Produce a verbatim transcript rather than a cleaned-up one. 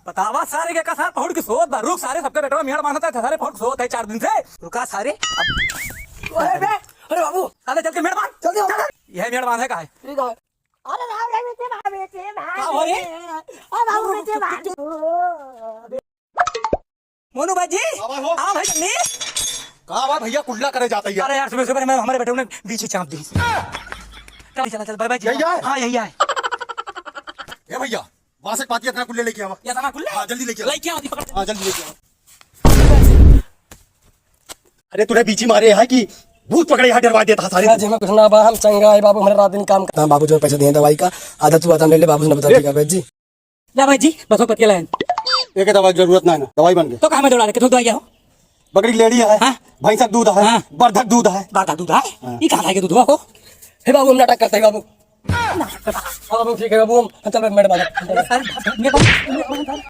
बतावा सारे के का सार पहुड़ के सोत बा। रुक सारे, सबके बेटवा मेड़ बांधत है, सारे पहुड़ के सोत है चार दिन से। रुका सारे। अरे बे, अरे बाबू। साले चल के मेड़ बांध। जल्दी आओ। यह मेड़ बांध है का है? ठीक है। अरे राम रे, बेटे भाई, बेटे भाई। का हो रे? अरे बाबू, बेटे भाई। मोनू भाई जी, हाँ भाई हो। हाँ भाई जल्दी। कहाँ बा भैया, कुल्ला करे जाता है यार। अरे यार, सुबह सुबह में हमारे बेटे ने बीच ही चाप दी। चल, चल, चल, बाय बाय जी। यही आए? हाँ, यही आए। ए भैया, बांस एक पाती इतना कुल्ले लेके आवा। ये इतना कुल्ले? हाँ, जल्दी लेके आवा। लेके आवा, दीपक। हाँ, जल्दी लेके आवा। अरे तूने बीची मारे है कि भूत पकड़े यहाँ डरवा देता सारे। आज हमें कुछ ना बा, हम चंगा है बाबू, हमारे रात दिन काम करता। हाँ बाबू, जो पैसा दिए दवाई का, आधा तू आधा हम ले ले, बाबू ने बता देगा भाई जी। ला भाई जी, बस वो पतिया लाइन। एक दवाई जरूरत ना है ना, दवाई बन गई। तो कहाँ में दौड़ा रखे, तो दवाई क्या हो? बकरी लेड़ी है, हाँ। भैंसक दूध है, हाँ। बरधक दूध है। बरधक दूध है? हाँ। ये कहाँ लाएंगे दूध को? हे बाबू, हम नाटक करते हैं बाबू। हाँ बाबू, ठीक है बाबू, हम चल रहे मेड़ बाजार। अरे, मेड़ बाजार, मेड़ बाजार।